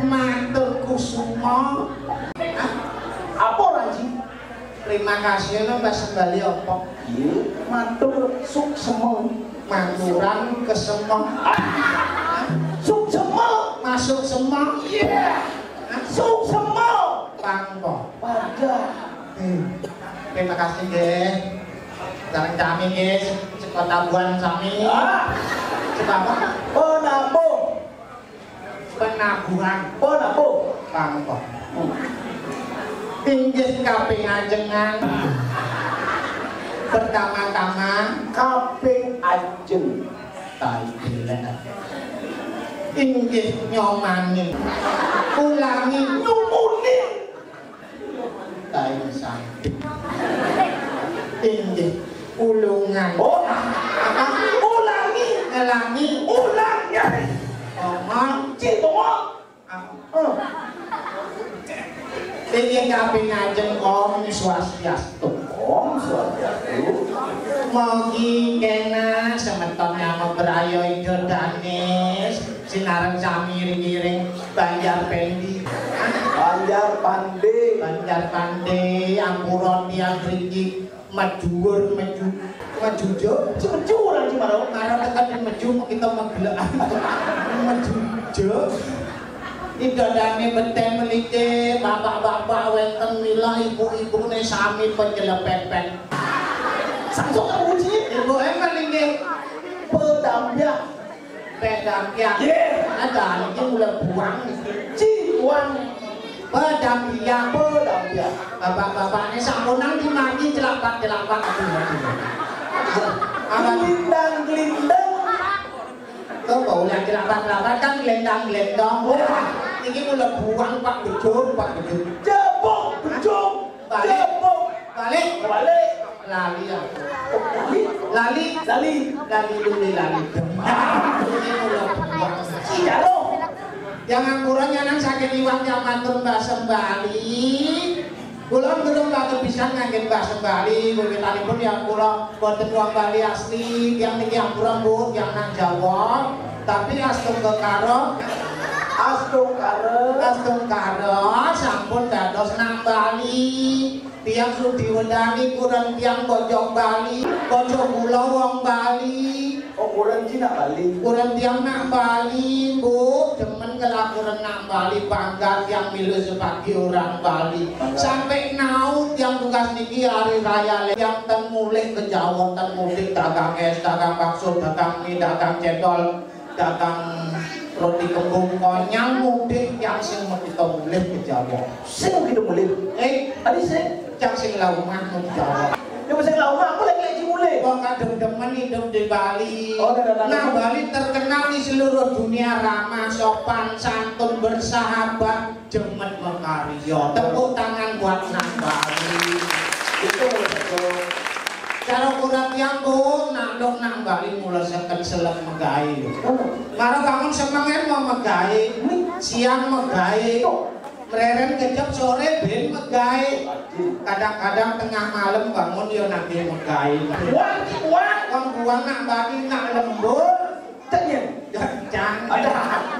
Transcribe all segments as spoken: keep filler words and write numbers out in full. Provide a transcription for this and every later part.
Matur kusuma. Apa ora, Ji? Terima kasih lho, Mbah Sembali apa? Iya, matur suksema. Maturan kesema. Suksema. Masuk sema. Iya. Suksema. Pangko. Wadah. Hmm. Terima kasih nggih. Sareng sami nggih, saka Tabuhan sami. Ah. Saka apa? Penabuh. Penabuhan. Penabuh. Pangko. Hmm. Inggih kaping ajengan. Pertama-tama. Kaping ajeng. Tai elek. Inggih nyomani. Ulangi. Nyumuni. Tai samping. Inggih. Ulungan. Oh, apa? Ulangi. Ngelangi. Ulang, ya. Ngomong. Cik, ngomong. Apa? Inggih kaping ajeng, Om Swastiastu. Om Swastiastu. Mugi kena semeton nyama beraya Ida Danis, sinareng sami iring-iring Banjar Pendi. Banjar Pande. Banjar Pande, ampura tiang mriki mejuwur, meju, mejujuk. Meju, meju ora, Ji, maro. Maro tekan meju, kita megelekan. Mejujuk. Idadane beten melike, bapak-bapak wenten mila, ibu-ibune sami penjelepepet. Sangsung tak puji. Ibu emang inggih. Pedampiah. Pedampiah. Nggih. Ada niki mula buang niki. Ciwang. Pedampiah. Pedampiah. Bapak-bapakne sampunang dimaki celapak-celapak. Aduh, aduh. Apa? Gelindang-gelindang. Kok bau yang celapak-celapak kan gelendang-gelendong. Wah, niki mula buang, Pak Bujur, Pak Bujur. Jebok, Bujur. Balik. Jebok. Balik. Balik. Lali aku. Lali. Lali. Lali. Lali luli lali. Ini mula buang. Iya, loh. Yang ampura nyanang saking iwang yang matur Mbah Sembali. Kula durung patut pisan nganggen Mbah Sembali, wiwitanipun ya kula boten wong Bali asli, yang niki ampura, Bu, yang nang Jawa. Tapi astungkara, astungkara, astungkara sampun dados nang Bali. Tiang sudi wedani kuren tiang bojong Bali, bojong kula wong Bali. Oh, kuren Cina Bali. Kuren tiang nak Bali, Bu. Demen kelakuren nak Bali, bangga tiang milu sepagi orang Bali. Bangga. Sampai nau tiang tugas niki hari raya le-, tiang ten mulih ke Jawa, ten mudik dagang es, dagang bakso, dagang mie, dagang cendol, dagang roti kembung konyang, mudik tiang sing mekita mulih ke Jawa. Sing mekita mulih? Eh, tadi sing? Tiang sing lah omah ke Jawa. Ya, sing lah omah, aku lagi lagi mulih. Kok kadung demen hidup di Bali. Oh, udah, udah, udah. Nah, Bali terkenal di seluruh dunia, ramah, sopan, santun, bersahabat, jemet, mekarya. Tepuk tangan buat nang Bali. Itu betul. Cara kurang yang, Bu, nak dong nang Bali mula seken selek megai. Mara bangun semengen mau megai, siang megai, mereren kejep sore ben megai. Kadang-kadang tengah malam bangun yo nanti megai. Wah, wah. Wong buang nak Bali nak lembur. Jangan. Ada.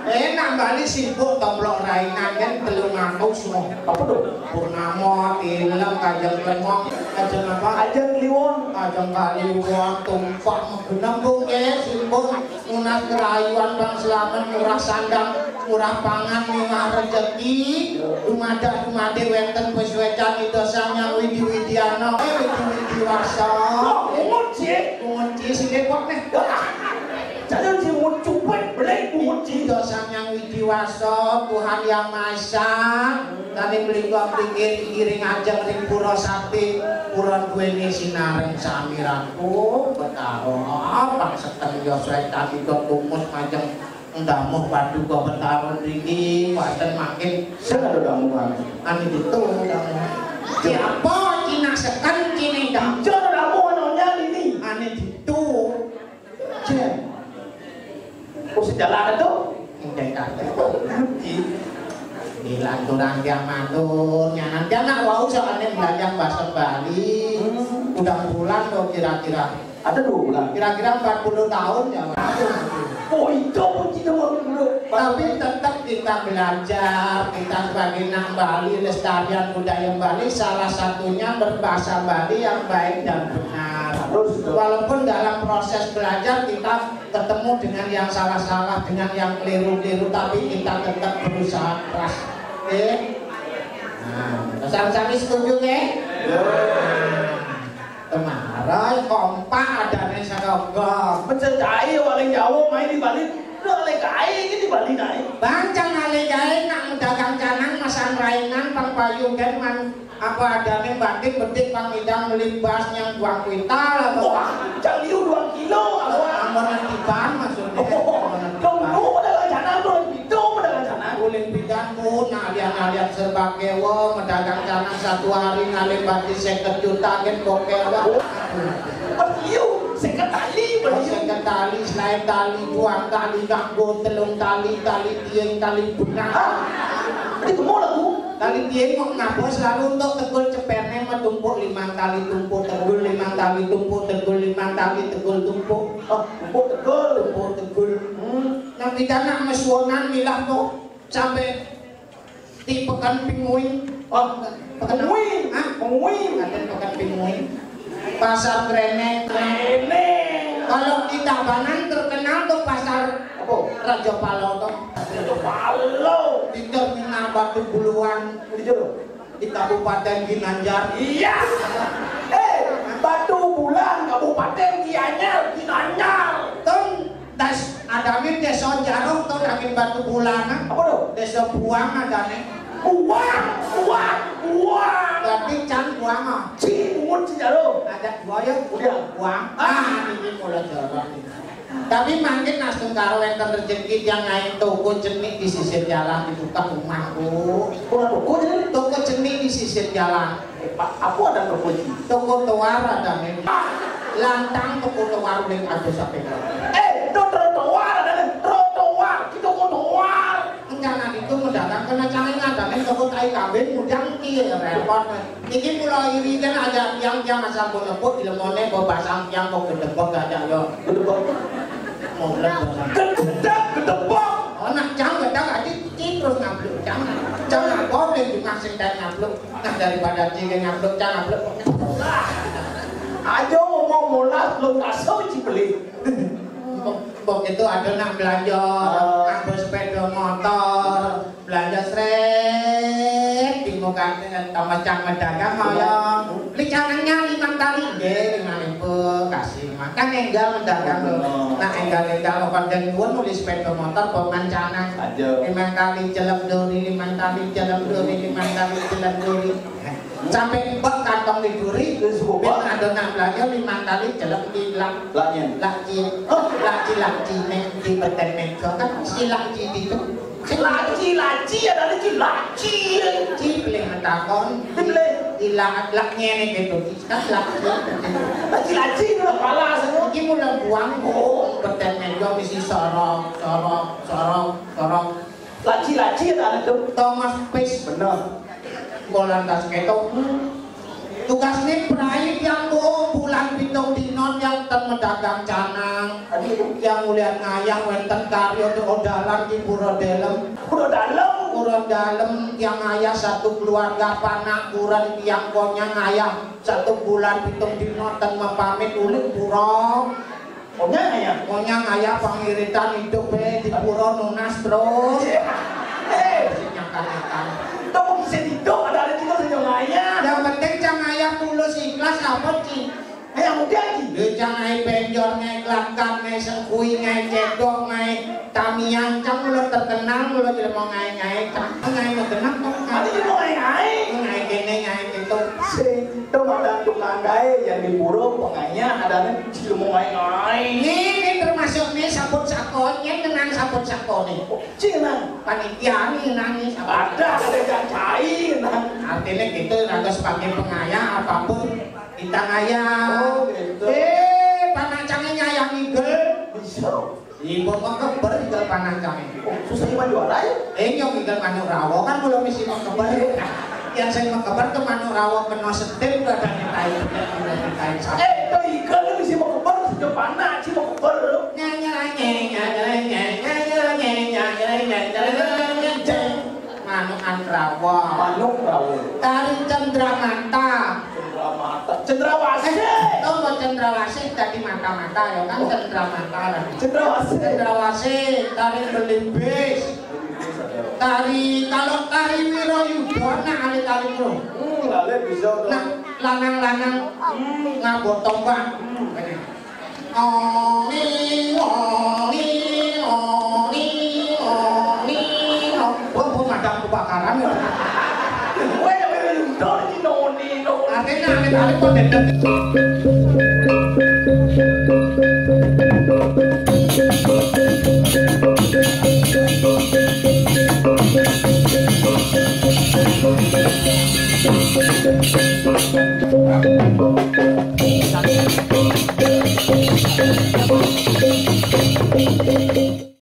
Eh, nak Bali sibuk tomplok rainan kan telung atus mo. Apa tuh? Purnama, tilem, kajeng lemong, kajeng apa? Kajeng kliwon. Kajeng kliwon, tumpak, menggenang, Bu, eh, sibuk. Nunas kerayuan, Bang Slamet, murah sandang, murah pangan, murah rezeki. Dumadak dumade wenten pesuecan ida sang yang widi-widiana, eh, widi-widi warsa. Kok ungut sih? Ungut sih, sing kok neh. Jangan si ungut cupet, belek ungut sih. Ida sang yang widi warsa, Tuhan yang Maha Esa. Tani mlingkok pinggir iring ajeng ring pura sakti, pura duweni sinareng sami ratu, Betara, pang seken ya suwe tani do tumus majeng ndamuh paduka Betara mriki, waten mangkin sing ada damuhan. Anu ditu damuhan. Siapa cina seken cina damuh? Ijo damuh anonya ini. Anu ditu. Jen. Kok sejalan itu? Udah kata. Dilanturang tiang matur, nyanan tiang nak wau soalnya belajar bahasa Bali. Hmm. Udah bulan loh kira-kira. Ada dua bulan. Kira-kira empat puluh tahun ya. Oh, itu pun tidak mau dulu. Tapi tetap kita belajar, kita sebagai nang Bali, lestarian budaya Bali, salah satunya berbahasa Bali yang baik dan benar. Terus, terus. Walaupun dalam proses belajar kita ketemu dengan yang salah-salah, dengan yang keliru-keliru, tapi kita tetap berusaha keras. Oke? Nah, pesan sami setuju, nggih? Ya. Nah, kemarin kompak adane sarongga. Mencecai orang Jawa main di Bali, udah lekai ini di Bali naik. Bang, jangan lekai, nak dagang canang, masan rainan, pang payu, kan, man. Apa adane batik bedik pamidang melibas nyang dua kuintal apa? Wah, cang liu dua kilo, apa? Amun tiban maksudnya. Oh, amun tiban. Dong, lu pada rencana, bro. Itu pada rencana. Uling pidan, Bu, nak lian-lian serba kewa, medagang tanah satu hari ngalih bati seket juta, kan, kok kewa. Pas liu, seket tali, bro. Seket tali, selain tali, buang tali, kanggo telung tali, tali tiang, tali benang. Hah? Ini gemuk lah, Bu. Tali piye kok ngapa selalu untuk tegul cepene metumpuk limang tali tumpuk tegul, limang tali tumpuk tegul, limang tali tegul tumpuk. Oh, tumpuk tegul. Tumpuk tegul. Hmm. Nang kita nak mesuonan milah kok sampai di Pekan Pinguin. Oh, Pekan Pinguin. Hah? Pinguin. Ada Pekan Pinguin. Pasar Greneng. Greneng. Kalau di Tabanan terkenal tuh pasar apa? Raja Palo tuh. Raja Palo. Di terminal Batu Buluan. Di jero. Di Kabupaten Ginanjar. Iya. Eh, Batu Bulan, Kabupaten Gianyar, Ginanyar. Tong das adane desa Jaruh to daging Batu Bulan. Apa tuh? Desa Buang adane. Buang, buang, buang. Berarti can buang, ah. Ci, bungut ci Jaruh. Ada dua ya? Udah. Buang. Ah, ini mulai jorok. Tapi mangkin astungkara wenten rejeki tiang ngain toko cenik di sisir jalan dibuka rumah, Bu. Bukan toko cenik? Toko cenik di sisir jalan. Eh, Pak, aku ada toko cenik. Toko toar ada, men. Lantang toko toar uling ada sampai. Eh, itu trotoar ada, men. Trotoar, itu toko toar. Rencana itu mendagang kena canging ada, men. Toko tai kambing mudang ki repot, men. Iki kula iri kan aja tiang-tiang asal kok nepuk dilemone kok basang tiang kok gedebek aja yo. Gedebek. Mau gedebek. Gedebek, gedebek. Oh, nah, cang gedebek aja cing terus ngabluk cang. Cang apa boleh juga sing tak ngabluk. Nah, daripada cing ngabluk cang ngabluk. Aja ngomong molas lu kasau cibeli. Mbok itu ada nak belanja, ah, nganggo sepeda motor, belanja sret, bingung kan, tambah cang medagang mau ya. Beli canangnya lima kali, nggih, lima ribu, kasih makan enggal medagang lho. Nah, enggal-enggal kok konten pun nulis sepeda motor, kok man canang. Aja. Lima kali celep duri, lima kali celep duri, lima kali celep duri. Sampai mbok kantong liduri, wis mbok. Ben ado nak belanja lima kali jelek di lak. Laknya. Lakci. Oh, lakci, lakci, nek di beten meja kan si lakci itu. Laci, laci, ya dari ci laci. Ci beli metakon. Di beli. Di lak, lak ngene gitu. Kan lakci. Laci, laci, itu kepala semua. Iki mulai buang. Oh, beten meja mesti sorong, sorong, sorong, sorong. Laci-laci ya, anak tuh. Thomas Pis. Bener. Kok lantas ketok. Tugasnya prai yang bu bulan pitung dino yang ten medagang canang. Tadi itu. Yang mulian ngayah wenten karya tuh odalan di Pura Delem. Pura Dalem. Pura Dalem yang ngayah satu keluarga panak buran yang konya ngayah satu bulan pitung dino ten mapamit ulik pura. Monyang ya? Monyang ayah pangiritan hidup, eh, di pura nunas terus. Eh, nyangka-nyangka. Itu kok bisa hidup, ada, ada kita sing ngayah. Yang penting cang ayah tulus ikhlas apa, Ci? Eh, yang muda, Ci? Lho, cang ayah penjor, ngai kelangkang, ngai sengkui, ngai cedok, ngai tamiang, cang udah terkenal, udah jadi mau ngai-ngai, cang ngai mau kenal, kok. Ada jadi mau ngai-ngai. Ngai kene, ngai gitu. Sing Itu ada tukang kae yang di pura penganya ada nih cilmu ngai-ngai. Ini, ini termasuk nih sabun sakon, ini tenang sabun sakon nih. Cina. Panitia nih nangis. Ada, ada yang cai, nah. Artinya gitu, raga sebagai pengayah apapun kita ngayah. Oh, gitu. Eh, panacangnya nyayang igel. Bisa. Ibu mah keber juga panah kami. Oh, susah iman juara ya? Eh, nyong ikan manuk rawa kan belum isi mau keber. Yang saya mau keber ke manuk rawa kena setip udah ada ditai, udah ditai. Eh, itu ikan itu isi mau keber, sudah panah, isi mau keber. Nyanyi lagi, nyanyi lagi, nyanyi lagi, nyanyi lagi, nyanyi lagi. Manuk antrawa. Manuk rawa. Tari cendramata. Cendramata. Cendrawasih. Eh, oh, cendrawasih tadi mata-mata ya kan cendramata lagi. Cendrawasih. Cendrawasih, tari belimbis. Tari, kalau tari Wirayuda, nah, ali tari bro. Hmm, lale bisa tuh. Nah, lanang-lanang, hmm, ngabot tombak. Hmm. Oni, oni, oni, oni, oni. Wah, pun madam kebakaran ya. Weh, weh, weh, udah, ini noni, noni. Artinya, artinya, artinya, kok dendam?